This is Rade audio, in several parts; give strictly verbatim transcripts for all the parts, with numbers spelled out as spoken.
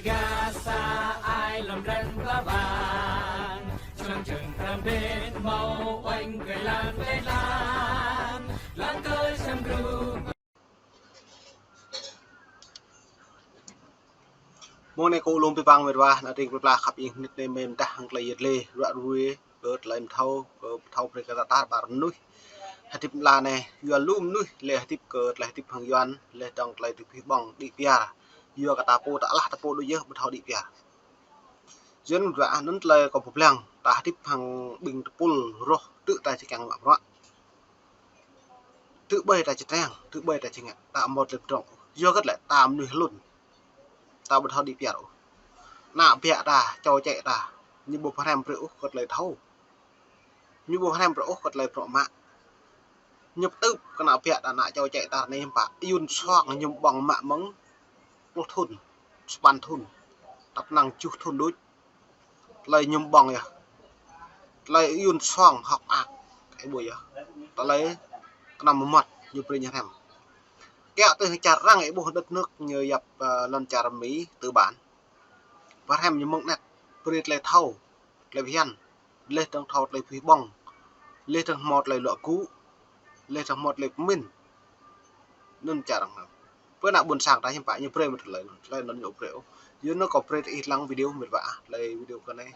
Gasa ai lăm răn ba ban. Čuang čuang kram bên mâo oanh kơ lăn lê lăn. Lăn kơ čăm gru. Mông anei kâo lŏ bi bang mĭt wa, ană tring pla khăp ing hnit anei mĭn dah hăng klei yăl dliê, ruă ruê, kơ klei mthâo, kơ mthâo brei kơ ta tar ƀar mnuih. Hdĭp mla anei, yua lu mnuih, leh hdĭp kơ klei hdĭp hăng Yuăn, leh dŏng klei hdĭp ƀơ̆ng đĭ piar. Yua kơ ta pô ta alah ta pô đuĕ yơh ƀu thâo đĭ piar. Yuăn ruă anăn klei kâo pô blang, ta hdĭp hăng ƀing tpul roh tŭ ta čiăng mă bruă. Tŭ ƀai ta čiăng, tŭ ƀai ta čiăng, ta mâo klei pdrŏng. Yua kơ lĕ ta mnuih hlŭn. Ta ƀu thâo đĭ piar ôh. Ană biă ta, čô čĕ ta. Ñu ƀu pơhrăm brei ôh kơ klei thâo. Ñu ƀu pơhrăm brei ôh kơ klei bruă mă. Ñu pơtưp kơ ană biă ta, ană čô čĕ ta anei hiưm pă. Yuăn suang ñu ƀơ̆ng mă mơ̆ng pluh thŭn, sa păn thŭn. Tăp năng kjuh thŭn đuč. Klei ñu ƀơ̆ng yơh. Klei yuăn suang hŏk mơak. Ih ƀuh yơh. Klei knăm mmăt ñu brei ñu hrăm. Kiă tui čar arăng ih ƀuh đất nước ñu yap, ơ, lăn čar Mi tư bản. Pơhrăm ñu mơ̆ng anet. Brei klei thâo. Klei bhiăn. Leh dơ̆ng thâo klei pui ƀơ̆ng. Leh dơ̆ng hmâo klei luă gŭ. Leh dơ̆ng hmâo klei pơmĭn. Anăn čar arăng. Pơ ană ƀuôn sang ta hiưm pă ñu brei mă klei anăn. Klei anăn ñu brei ôh. Yua anăn kâo brei ih lăng video mĭt wa. Klei video kơ anei.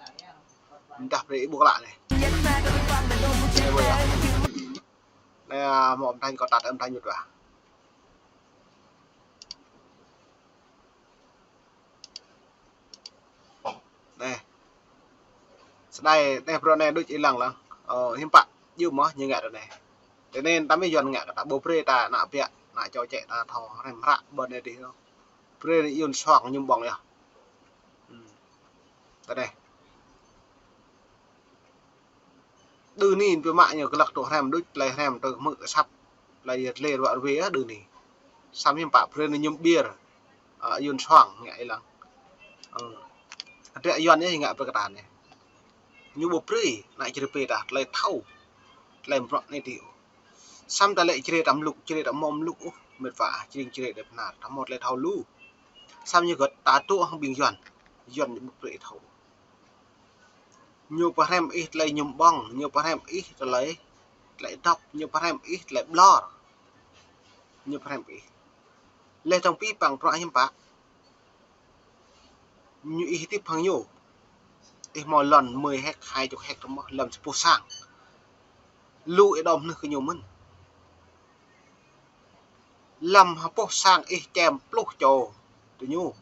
Mdah brei ih ƀuh klă anei. Anei, mâo âm thanh kâo tăt âm thanh mĭt wa. Anei. Snei, anei bruă anei đuč ih lăng lăng. Ơ, hiưm pă, yua mơh ñu ngă anei. Tơ anei tăm ih Yuăn ngă kơ ta ƀu brei ta ană biă, ană čô čĕ ta thâo hrăm hră ƀơ anei dih. Brei yuăn suang ñu ƀơ̆ng yơh. Hmm. Tơ anei. Đơ anei bi mă ñu glăk tŭ hrăm đuč, klei hrăm tơ hmư̆ asăp, klei yăl dliê ruă ruê đơ anei. Săm hiưm pă brei ñu mbiêr, ơ, yuăn suang ngă ih lăng. Ơ. Adră Yuăn yơh ngă brei kơ ta anei. Ñu ƀu brei, ană čri pê ta, klei thâo, klei bruă anei dih. Săm ta lĕ čri ta mluk, čri ta mâo mluk ôh, mĭt wa, čri čri dê pnar, ta mâo klei thâo lu. Săm ñu gơ̆t ta tŭ hŏng ƀing Yuăn, Yuăn ñu ƀu brei thâo. Ñu pơhrăm ih klei ñu ƀơ̆ng, ñu pơhrăm ih klei, klei dăp, ñu pơhrăm ih klei ƀlŏr. Ñu pơhrăm ih. Leh dơ̆ng pih păng bruă hiưm pă. Ñu ih hdĭp hăng ñu. Ih mâo lăn mười héc, hai chục héc tơ mơh, lăn sa êtuh sang. Lu ih đŏm hnưh kơ ñu mơ̆n. Lăm ha êtuh sang ih čem pluh čô tơ ñu.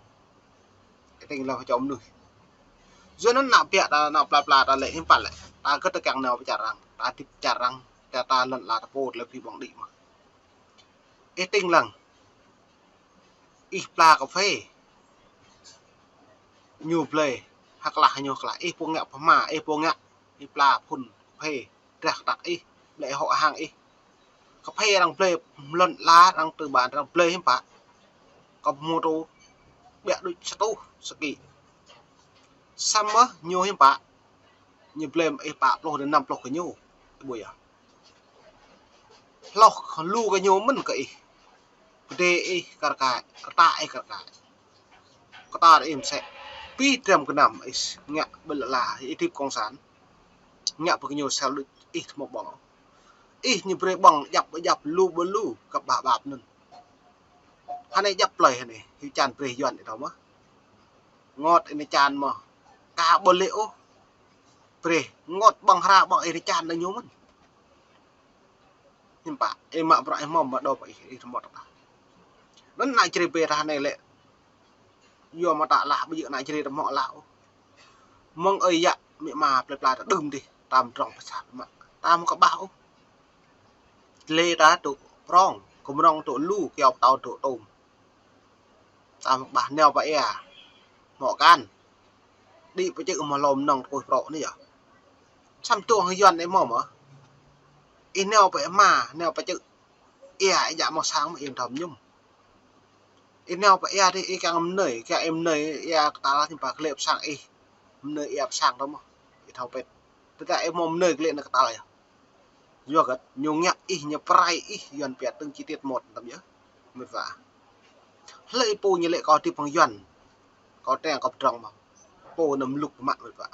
Ih tĭng lăm ha čô mnuih. Yua anăn ană biă ta, ană pla pla ta lĕ hiưm pă lĕ. Ta gơ̆t ta kiăng nao pơ čar arăng. Ta hdĭp čar arăng. Ta, ta lăn ala ta pô lĕ bi ƀơ̆ng đĭ mơh. Ih tĭng lăng. Ih pla kphê. Ñu blei. Ha klah ñu ha klah. Ih pô ngă pơma. Ih pô ngă. Ih pla phŭn kphê. Drah ktak ih. Blei hŏ hang ih. Kphê arăng blei mlŏn la arăng tư bản arăng blei hiưm pă. Kơ mô tô. Biă đuč sa êtuh sa ki. Săm mơh ñu hiưm pă. Ñu blei ih pă pluh dê năm pluh kơ ñu. Ih ƀuh yơh. Hloh lu kơ ñu mơ̆n kơ ih. Kdê ih kar kaĭ, kta ih kar kaĭ. Ktar ih msĕ. Bi drăm knăm ih ngă ƀĭl ala, ih hdĭp cộng sản. Ngă pơ kơ ñu sel đuč ih tmô ƀơ̆ng. Ih ñu brei ƀơ̆ng djăp djăp lu ƀơ lu kơ ƀah ƀap anăn. Hơnei djăp plei hơnei, hiu čan brei Yuăn ih thâo mơh. Ngot ih čan mơh. Ka ƀơ lĕ ôh. Brei, ngot ƀơ̆ng hra ƀơ̆ng ih čan nao ñu mơ̆n. Hiưm pă, ih mă bruă ih mâo mă dôk ih, ih tmô tah. Anăn ană čri pê ta anei lĕ. Yua mă ta alah, ƀu djơ̆ ană čri ta mâo alah ôh. Mơ̆ng ơi yă, amĭ ama, plei pla ta đưm dih, ta mdrŏng pơsah mă. Ta mâo kƀah ôh. Dliê ta tŭ prŏng, kmrŏng tŭ lu, kyâo ptâo tŭ tôm. Ta mâo kƀah nao pơ êa. Mâo kan. Đĭ pơ čư̆ mâo lŏ mnơ̆ng tơkuih prŏ anei yơh. Săm tuôm hŏng Yuăn anei mâo mơh. Ih nao pơ êa ama, nao pơ čư̆. Êa ih djă mâo sang mơh ih thâo mñum. Ih nao pơ êa dih ih kiăng mnei, kiăng ih mnei êa ktal hiưm pă klei pơ sang ih. Mnei êa pơ sang tơ mơh. Ih thâo pĭt. Tơdah ih mâo mnei klei anăn ktal yơh. Yua gơ̆t, ñu ngă ih, ñu prai ih, Yuăn pia từng chi tiết một tăm yơh. Mĭt wa. Hlei pô ñu lĕ kâo hdĭp hŏng Yuăn. Kâo tĕng kâo pdrŏng mơh. Pô nao mluk mă mĭt wa.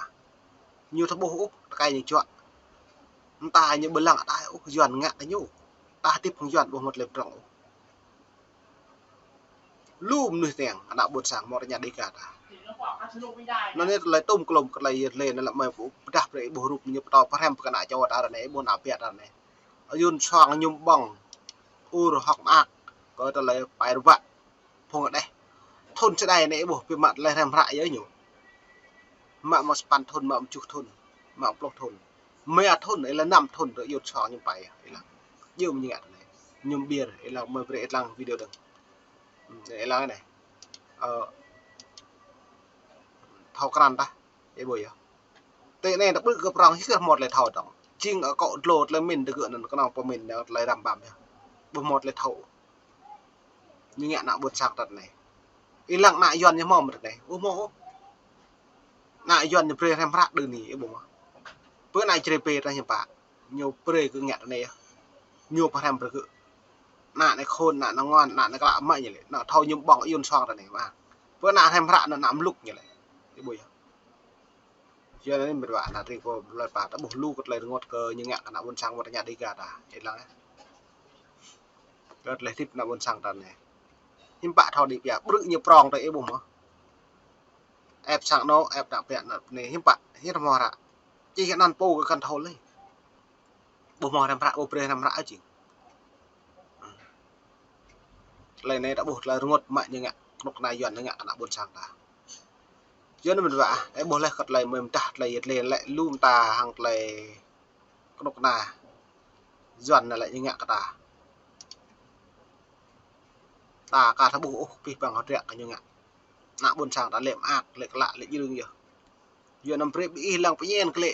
Ñu thâo ƀuh ôh, tơkai ñu juă. Mta ñu ƀu lăng ataih ôh, Yuăn ngă kơ ñu. Ta hdĭp hŏng Yuăn ƀu mâo tơlơi pdrŏng ôh. Lu mnuih tĕng, ană ƀuôn sang mâo tơña Dega ta. Anăn anei tơlơi tŭm klŭm kơ tơlơi yăl dliê anăn lĕ mơ̆ pơdah brei ƀuh rup ñu pơtô pơhrăm kơ ană čô ta anei, ƀuh ană biă ta anei. Yuăn soang ñu ƀơ̆ng, ur hŏk mơak, kơ tơlơi pai rơbă, phung adeh. Thŭn sơđai anei ƀuh bi mă tơlơi hrăm hră yơh ñu. Mă mơ̆ sa păn thŭn, mă mơ̆ kjuh thŭn, mă mơ̆ pluh thŭn. Mơ̆ thŭn, êlah năm thŭn, tơ Yuăn soang ñu pai, êlah. Djŏ ñu ngă anei. Ñu biêr, êlah mơ̆ brei êtlang video dơ̆ng. Êlah anei. Ơ, thâo krăn ta, ê ƀuh yơh. Tơ anei ta ƀrư̆ kơ prŏng hĭ kơ mâo tơlơi thâo dơ̆ng. Jing akŏ dlô tơlơi mĭn tơ gơ̆ anăn knŏng pơmĭn anăn tơlơi răm băm yơh. Ƀu mâo tơlơi thâo. Ñu ngă ană ƀuôn sang ta anei. Êlah ană Yuăn ñu mâo mơ̆ anei. Ƀu mâo. Ană Yuăn ñu brei hrăm hră đơ ni, ê ƀuh mơh. Pơ ană Jrai pê ta hiam pă. Ñu brei kơ ngă anei yơh. Ñu pơhrăm brei kơ. Ană anei khôn, ană anei ngoan, ană anei klă mă ñu lĕ. Ană thâo ñu ƀơ̆ng Yuăn soang ta anei mơh. Pơ ană hrăm hră anăn ană mluk ñu lĕ. Ê ƀuh yơh. Yua anei mĭt wa, ană tring pô blei pa ta ƀuh lu kơ tơlơi rơngot kơ ñu ngă kơ ană ƀuôn sang mâo tơña Dega ta. Êlah. Kơ tơlơi hdĭp ană ƀuôn sang ta anei. Hiam pă thâo đĭ pia, ƀrư̆ ñu prŏng tơ ê ƀuh mơh. Ĕp sang anôk, ĕp ană biă anăn anei, hiam pă, hiam mâo hră. Čih anăn pô kơ kăn thâo lei. Ƀu mâo hrăm hră, ƀu brei hrăm hră jing. Tơlơi anei ta ƀuh tơlơi rơngot mă ñu ngă, knŭk kna Yuăn ñu ngă kơ ană ƀuôn sang ta. Yua anei mĭt wa, ta ƀuh leh kơ tơlơi mơ̆ mdah tơlơi yăl dliê lĕ lu mta hŏng tơlơi knŭk kna Yuăn anăn lĕ ñu ngă kơ ta. Ta ka thâo ƀuh ôh pih păng hŏ triă kơ ñu ngă. Ană ƀuôn sang ta lĕ mơak, lĕ klă, lĕ jrưng yơh. Yua anăn brei bi ih lăng pơñen kơ lĕ,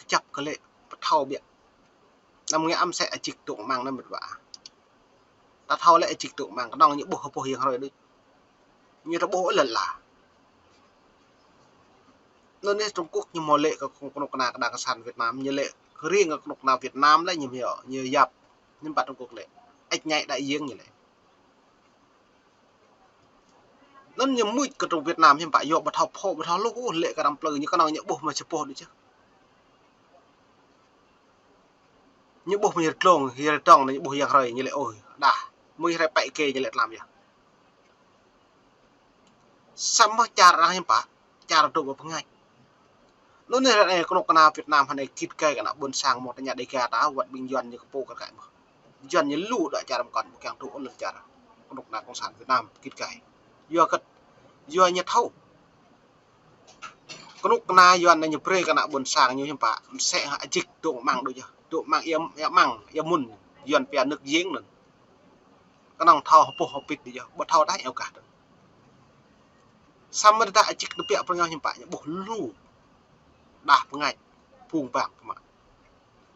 kjăp kơ lĕ, pơthâo biă. Anăm ngă msĕ ajik tŭ mang anăn mĭt wa. Ta thâo lĕ ajik tŭ mang, knŏng ñu ƀuh hơpuh yang hrơi đuč. Ñu ta ƀuh lăn ala. Anăn anei Trung Quốc ñu mâo lĕ kơ knŭk kna kơ đảng cộng sản Việt Nam, ñu lĕ kơ riêng kơ knŭk kna Việt Nam lĕ ñu mâo, ñu yap, ñu pă Trung Quốc lĕ. Ĕč ñai đại diện ñu lĕ. Anăn ñu mưč kơ Trung Việt Nam hiam pă yua ƀu thâo phô, ƀu thâo luk ôh lĕ kơ arăng plư ñu knŏng ñu ƀuh mơ̆ si pô đuč yơh. Ñu ƀuh mơ̆ yơh dlông, yơh dlông ñu ƀuh yang hrơi ñu lĕ ôh, đah, mơ̆ yơh hrơi pĕ kê ñu lĕ tlam yơh. Samơ̆ čar arăng hiam pă, čar dôk ƀơ pơngač. Anăn anei ară anei knŭk kna Việt Nam hơnei gĭt gai kơ ană ƀuôn sang mâo tơña Dega ta wăt ƀing Yuăn ñu kơ pô kơ kai mơh. Yuăn ñu lu đa čar mkăn ƀu kiăng tŭ lăn čar. Knŭk kna cộng sản Việt Nam gĭt gai. Yua kơ, yua ñu thâo. Knŭk kna Yuăn anei ñu brei kơ ană ƀuôn sang ñu hiam pă, msĕ hă ajik tŭ mang đuč yơh. Tŭ mang ia, ia mang, ia mŭn, Yuăn pia nước giếng anăn. Knŏng thâo hơpuh hơpit đuč yơh, ƀu thâo đa eo kah dơ̆ng. Samơ̆ dah ajik tơbiă prŏng ñu hiam pă ñu ƀuh lu. Đah pơngač, phung bang pơmă.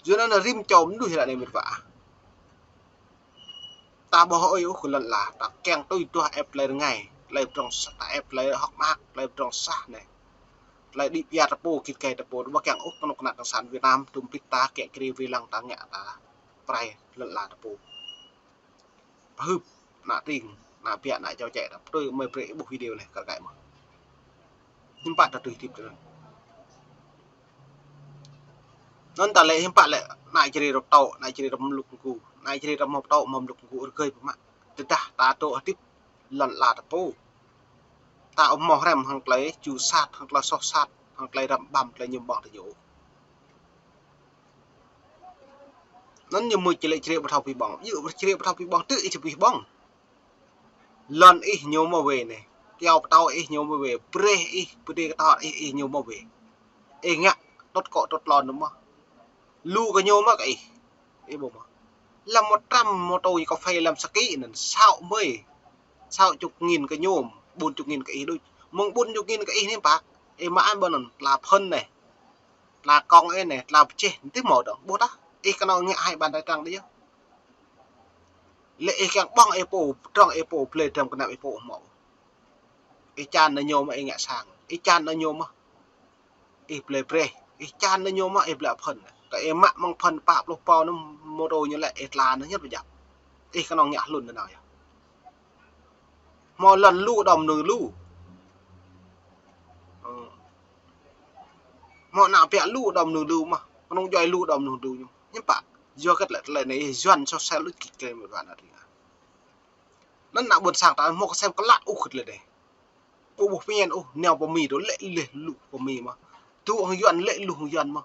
Yua anăn rĭm čô mnuih ară anei mĭt wa. Ta ƀuh ơi ôh kơ lăn ala, ta kiăng tui duah ĕp tơlơi rơngai, tơlơi pdrŏng sah, ta ĕp tơlơi hŏk mơak, tơlơi pdrŏng sah anei. Tơlơi đĭ pia ta pô, gĭt gai ta pô, ƀu kiăng ôh knŭk kna cộng sản Việt Nam, tŭm pĭt ta, kiă kriê wê lăng ta ngă ta, prai lăn ala ta pô. Pơhưp, ană tring, ană biă, ană čô čĕ, ta tui mơ̆ brei ƀuh video anei, kơ kai mơh. Hiam pă ta tui hdĭp tơ anăn. Anăn ta lĕ hiam pă lĕ, ană Jrai răm tŏ, ană Jrai răm mluk mgu, ană Jrai răm mâo tŏ, mâo mluk mgu, ur gơi pơmă. Tơdah ta tŏ hdĭp, lăn ala ta pô. Ta ƀu mâo hrăm hŏng tơlơi, ju sat, hŏng tơlơi soh sat, hŏng tơlơi răm băm, tơlơi ñu ƀơ̆ng tơ ñu. Anăn ñu mưč lĕ Jrai ƀu thâo bi ƀơ̆ng. Yua Jrai ƀu thâo bi ƀơ̆ng, tơ ih či bi ƀơ̆ng. Lăn ih ñu mâo wê anei. Kyâo pơtâo ih ñu mâo wê. Brei ih, pơdê kơtor ih, ih ñu mâo wê. Ih ngă, tŭt kŏ tŭt lăn anăn mơh. Lu kơ ñu mơh kơ ih. Ih ƀuh mơh. Lăm mâo tram mô tô ñu kơ phê lăm sa ký anăn, sao mơi. Sao čŭk ngĭn kơ ñu, ƀun čŭk ngĭn kơ ih đuč. Mơ̆ng ƀun čŭk ngĭn kơ ih anei pă. Ih mă an ƀơ anăn, tla phŭn anei. Tla kŏng ih anei, tla pơčeh, tĭ mâo dơ̆ng. Ƀuh tah, ih knŏng ngă hai bàn tay trắng đuč yơh. Lĕ ih kiăng ƀơ̆ng ih pô, pdrŏng ih pô, blei dram knap ih pô mâo. Ih čan nao ñu mơh ih ngă sang. Ih čan nao ñu mơh. Ih blei brei. Ih čan nao ñu mơh ih blei phŭn. Kơ ih mă mơ̆ng phŭn pă pluh pô anăn mô tô ñu lĕ ih tla anăn ñăt pơjăp. Ih knŏng ngă hlŭn nanao yơh. Mâo lăn lu đăm nư lu. Mâo ană biă lu đăm nư lu mơh, knŏng djuê lu đăm nư lu ñu. Hiưm pă, yua kơ tlei, tlei anei Yuăn soh sel luč kơ tlei mĭt wa ană drei ngă. Anăn ană ƀuôn sang ta mâo ksem klă ôh kơ tlei anei. Ƀu ƀuh pơñen ôh, nao pơ Mi dôk lĕ leh lu pơ Mi mơh. Dôk hŏng Yuăn lĕ lu hŏng Yuăn mơh.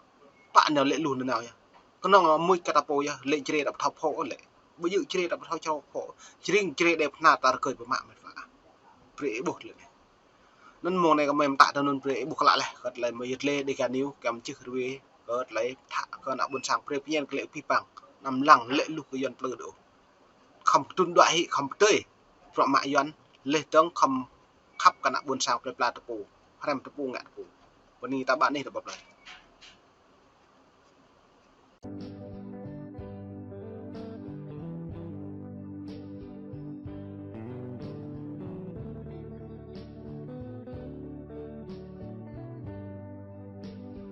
Pă nao lĕ lu nanao yơh. Knŏng mưč kơ ta pô yơh, lĕ Jrai đăp thâo phô lĕ. Ƀu djŏ Jrai đăp thâo čô phô. Jring Jrai đei phna ta rơkơi pơ mă mĭt wa. Brei ih ƀuh tlei anei. Anăn mông anei kmei mtă tơ anăn brei ih ƀuh klă leh kơ tlei mơyơt leh Dega News kăm čih rui kơ tlei thă kơ ană ƀuôn sang brei pơñen klei bi păng. Anăm lăng lĕ lu kơ Yuăn plư dôk. Khăm kdŭn đuĕ hĭ khăm pơtơi. Bruă mă Yuăn leh dơ̆ng khăm khăp kơ ană ƀuôn sang plei pla tơpul. Hrăm tơpul ngă tơpul. Bơni ta ƀă anih ta ƀăp lei.